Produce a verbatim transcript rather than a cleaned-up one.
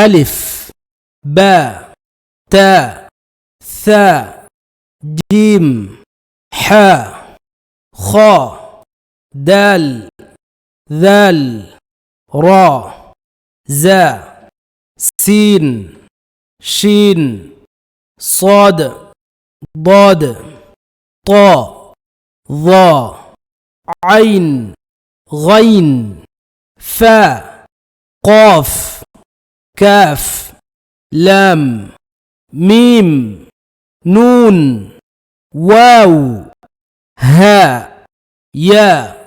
ألف، باء، تاء، ثاء، جيم، حاء، خاء، دال، ذال، راء، زاء، سين، شين، صاد، ضاد، طاء، ظاء، عين، غين، فاء، قاف، كاف، لام، ميم، نون، واو، هاء، ياء،